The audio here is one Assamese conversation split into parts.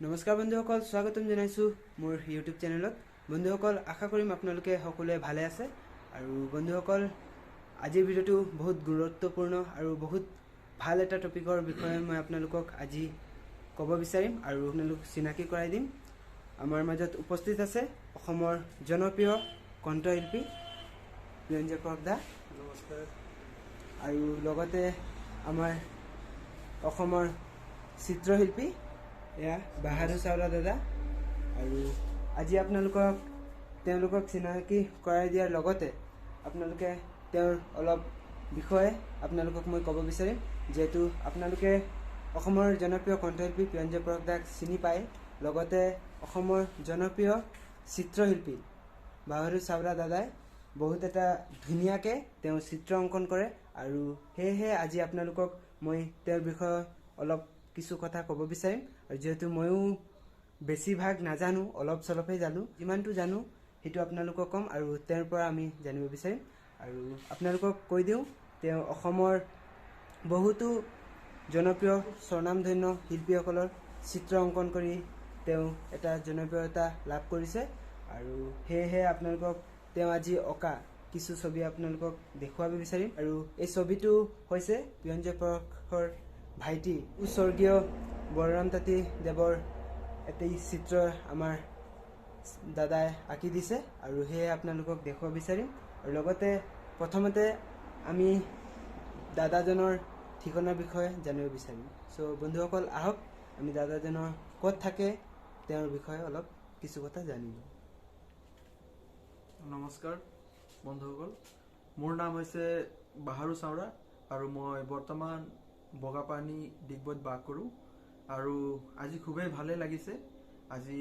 নমস্কাৰ বন্ধুসকল, স্বাগতম জনাইছোঁ মোৰ ইউটিউব চেনেলত। বন্ধুসকল, আশা কৰিম আপোনালোকে সকলোৱে ভালে আছে। আৰু বন্ধুসকল, আজিৰ ভিডিঅ'টো বহুত গুৰুত্বপূৰ্ণ আৰু বহুত ভাল এটা টপিকৰ বিষয়ে মই আপোনালোকক আজি ক'ব বিচাৰিম আৰু আপোনালোক চিনাকি কৰাই দিম। আমাৰ মাজত উপস্থিত আছে অসমৰ জনপ্ৰিয় কণ্ঠশিল্পী প্ৰিয়ঞ্জয় পৰশ দা। নমস্কাৰ। আৰু লগতে আমাৰ অসমৰ চিত্ৰশিল্পী এয়া বাহাদুৰ চাওলা দাদা। আৰু আজি আপোনালোকক তেওঁলোকক চিনাকি কৰাই দিয়াৰ লগতে আপোনালোকে তেওঁৰ অলপ বিষয়ে আপোনালোকক মই ক'ব বিচাৰিম। যিহেতু আপোনালোকে অসমৰ জনপ্ৰিয় কণ্ঠশিল্পী প্ৰিয়ঞ্জয় পৰশ দাক চিনি পায়, লগতে অসমৰ জনপ্ৰিয় চিত্ৰশিল্পী বাহাদুৰ চাওলা দাদাই বহুত এটা ধুনীয়াকৈ তেওঁ চিত্ৰ অংকন কৰে। আৰু সেয়েহে আজি আপোনালোকক মই তেওঁৰ বিষয়ে অলপ কিছু কথা ক'ব বিচাৰিম। আৰু যিহেতু ময়ো বেছিভাগ নাজানো, অলপ চলপহে জানো, যিমানটো জানো সেইটো আপোনালোকক ক'ম আৰু তেওঁৰ পৰা আমি জানিব বিচাৰিম। আৰু আপোনালোকক কৈ দিওঁ, তেওঁ অসমৰ বহুতো জনপ্ৰিয় স্বনামধন্য শিল্পীসকলৰ চিত্ৰ অংকন কৰি তেওঁ এটা জনপ্ৰিয়তা লাভ কৰিছে। আৰু সেয়েহে আপোনালোকক তেওঁ আজি অঁকা কিছু ছবি আপোনালোকক দেখুৱাব বিচাৰিম। আৰু এই ছবিটো হৈছে প্ৰিয়ঞ্জয় পৰশৰ ভাইটি স্বৰ্গীয় বলৰাম তাঁতী দেৱৰ এটি চিত্ৰ আমাৰ দাদাই আঁকি দিছে আৰু সেয়ে আপোনালোকক দেখুৱাব বিচাৰিম। আৰু লগতে প্ৰথমতে আমি দাদাজনৰ ঠিকনাৰ বিষয়ে জানিব বিচাৰিম। চ' বন্ধুসকল, আহক আমি দাদাজনৰ ক'ত থাকে তেওঁৰ বিষয়ে অলপ কিছু কথা জানিব। নমস্কাৰ বন্ধুসকল, মোৰ নাম হৈছে বাহাৰু চাওৰা আৰু মই বৰ্তমান বগাপানী ডিগবৈত বাস কৰোঁ। আৰু আজি খুবেই ভালেই লাগিছে। আজি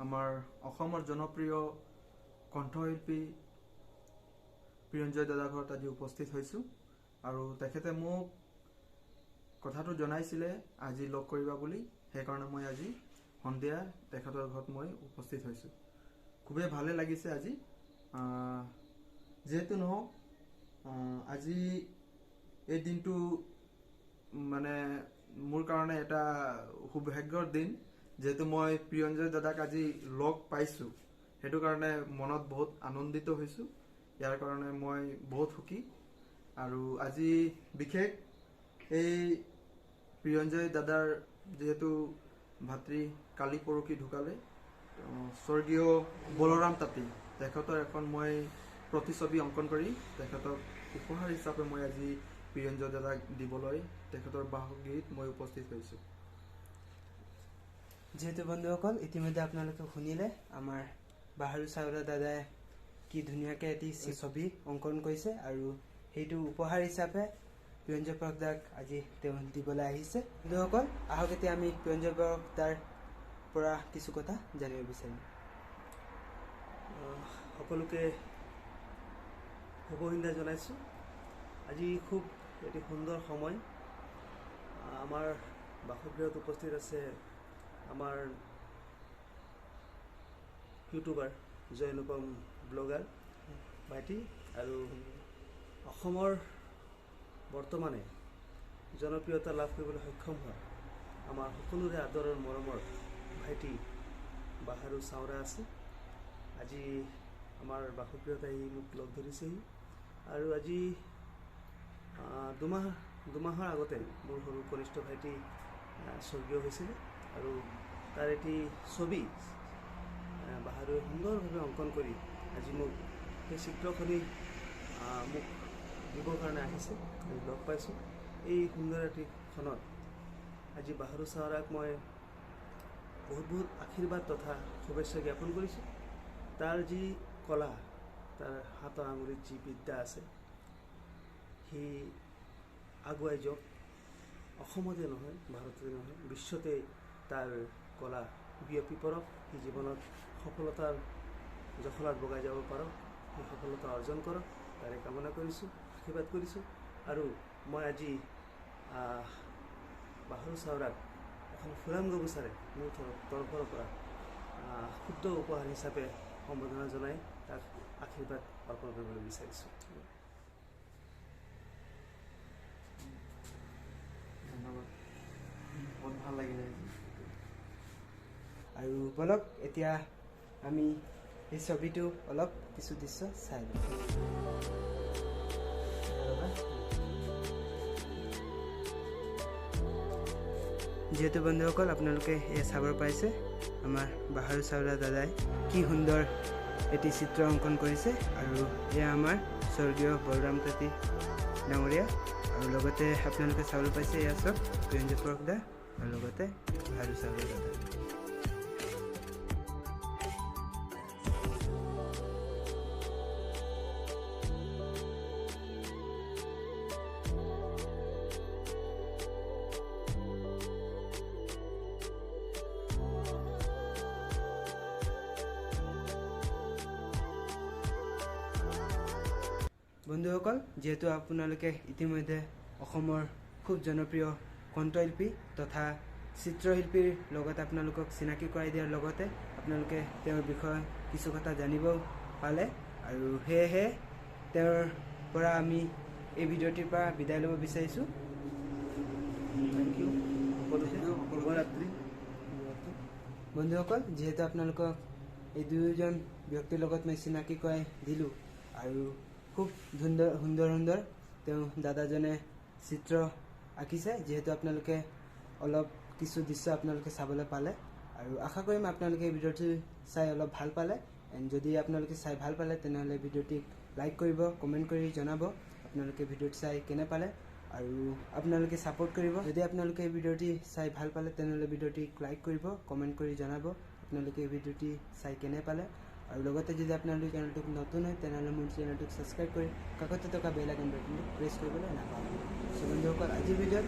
আমাৰ অসমৰ জনপ্ৰিয় কণ্ঠশিল্পী প্ৰিয়ঞ্জয় দাদাৰ ঘৰত আজি উপস্থিত হৈছোঁ। আৰু তেখেতে মোক কথাটো জনাইছিলে আজি লগ কৰিবা বুলি, সেইকাৰণে মই আজি সন্ধিয়া তেখেতৰ ঘৰত মই উপস্থিত হৈছোঁ। খুবেই ভালে লাগিছে আজি। যিহেতু নহওক, আজি এই দিনটো মানে মোৰ কাৰণে এটা সৌভাগ্যৰ দিন, যিহেতু মই প্ৰিয়ঞ্জয় দাদাক আজি লগ পাইছোঁ। সেইটো কাৰণে মনত বহুত আনন্দিত হৈছোঁ। ইয়াৰ কাৰণে মই বহুত সুখী। আৰু আজি বিশেষ এই প্ৰিয়ঞ্জয় দাদাৰ যিহেতু ভাতৃ কালি পৰহি ঢুকালে, স্বৰ্গীয় বলৰাম তাঁতী, তেখেতৰ এখন মই প্ৰতিছবি অংকন কৰি তেখেতক উপহাৰ হিচাপে মই আজি প্ৰিয়ঞ্জয় দাদাক দিবলৈ তেখেতৰ বাসগৃহত মই উপস্থিত হৈছোঁ। যিহেতু বন্ধুসকল, ইতিমধ্যে আপোনালোকে শুনিলে আমাৰ বাহাৰু চাওলা দাদাই কি ধুনীয়াকৈ এটি ছবি অংকন কৰিছে আৰু সেইটো উপহাৰ হিচাপে প্ৰিয়ঞ্জয় পৰশ দাক আজি তেওঁ দিবলৈ আহিছে। বন্ধুসকল, আহক এতিয়া আমি প্ৰিয়ঞ্জয় পৰশ দাৰ পৰা কিছু কথা জানিব বিচাৰিম। সকলোকে শুভ সন্ধ্যা জনাইছোঁ। আজি খুব এটি সুন্দৰ সময়। আমাৰ বাসগৃহত উপস্থিত আছে আমাৰ ইউটিউবাৰ জয় অনুপম ব্লগাৰ ভাইটি আৰু অসমৰ বৰ্তমানে জনপ্ৰিয়তা লাভ কৰিবলৈ সক্ষম হোৱা আমাৰ সকলোৰে আদৰৰ মৰমৰ ভাইটি বাহাৰু চাওৰা আছে। আজি আমাৰ বাসগৃহত আহি মোক লগ ধৰিছেহি। আৰু আজি দুমাহৰ আগতে মোৰ সৰু কনিষ্ঠ ভাইটি স্বৰ্গীয় হৈছিলে আৰু তাৰ এটি ছবি বাহাৰুৱে সুন্দৰভাৱে অংকন কৰি আজি মোক সেই চিত্ৰখনি মোক দিবৰ কাৰণে আহিছে। আজি লগ পাইছোঁ। এই সুন্দৰ এটি ক্ষণত আজি বাহাৰু চাওৰাক মই বহুত বহুত আশীৰ্বাদ তথা শুভেচ্ছা জ্ঞাপন কৰিছোঁ। তাৰ যি কলা, তাৰ হাতৰ আঙুলিত যি বিদ্যা আছে, সি আগুৱাই যাওক। অসমতে নহয়, ভাৰততে নহয়, বিশ্বতে তাৰ কলা বিয়পি পৰক। সি জীৱনত সফলতাৰ জখলাত বগাই যাব পাৰক, সি সফলতা অৰ্জন কৰক, তাৰে কামনা কৰিছোঁ, আশীৰ্বাদ কৰিছোঁ। আৰু মই আজি বাহাৰু চাওৰাক এখন ফুলাম গামোচাৰে মোৰ তৰফৰ পৰা ক্ষুদ্ৰ উপহাৰ হিচাপে সম্বৰ্ধনা জনাই তাক আশীৰ্বাদ অৰ্পণ কৰিবলৈ বিচাৰিছোঁ। ধন্যবাদ, বহুত ভাল লাগিলে আজি। আৰু বলক এতিয়া আমি এই ছবিটো অলপ কিছু দৃশ্য চাই লওঁ। যিহেতু বন্ধুসকল আপোনালোকে এয়া চাব পাইছে আমাৰ বাহাৰু চাওলা দাদাই কি সুন্দৰ এটি চিত্ৰ অংকন কৰিছে। আৰু এয়া আমাৰ স্বৰ্গীয় বলৰাম তাঁতী ডাঙৰীয়া। আৰু লগতে আপোনালোকে চাবলৈ পাইছে এয়া চব প্ৰিয়ঞ্জয় পৰশ দা আৰু লগতে বাহাৰু চাওলা দাদা। বন্ধুসকল, যিহেতু আপোনালোকে ইতিমধ্যে অসমৰ খুব জনপ্ৰিয় কণ্ঠশিল্পী তথা চিত্ৰশিল্পীৰ লগত আপোনালোকক চিনাকি কৰাই দিয়াৰ লগতে আপোনালোকে তেওঁৰ বিষয়ে কিছু কথা জানিব পালে। আৰু সেয়েহে তেওঁৰ পৰা আমি এই ভিডিঅ'টিৰ পৰা বিদায় ল'ব বিচাৰিছোঁ। Thank U সকলোকে, শুভৰাত্ৰি। বন্ধুসকল, যিহেতু আপোনালোকক এই দুয়োজন ব্যক্তিৰ লগত মই চিনাকি কৰাই দিলোঁ আৰু খুব সুন্দৰ সুন্দৰ সুন্দৰ তেওঁ দাদাজনে চিত্ৰ আঁকিছে, যিহেতু আপোনালোকে অলপ কিছু দৃশ্য আপোনালোকে চাবলৈ পালে। আৰু আশা কৰিম আপোনালোকে এই ভিডিঅ'টো চাই অলপ ভাল পালে। এণ্ড যদি আপোনালোকে চাই ভাল পালে তেনেহ'লে ভিডিঅ'টিক লাইক কৰিব, কমেণ্ট কৰি জনাব আপোনালোকে ভিডিঅ'টো চাই কেনে পালে আৰু আপোনালোকে ছাপোৰ্ট কৰিব। যদি আপোনালোকে এই ভিডিঅ'টি চাই ভাল পালে তেনেহ'লে ভিডিঅ'টিক লাইক কৰিব, কমেণ্ট কৰি জনাব আপোনালোকে এই ভিডিঅ'টি চাই কেনে পালে। আৰু লগতে যদি আপোনালোকে চেনেলটোক নতুন হয় তেনেহ'লে মোৰ চেনেলটোক ছাবস্ক্ৰাইব কৰি কাষতে থকা বেল আইকন বাটনটো প্ৰেছ কৰিবলৈ নাপাহৰিব। চ' বন্ধুসকল, আজিৰ ভিডিঅ'ত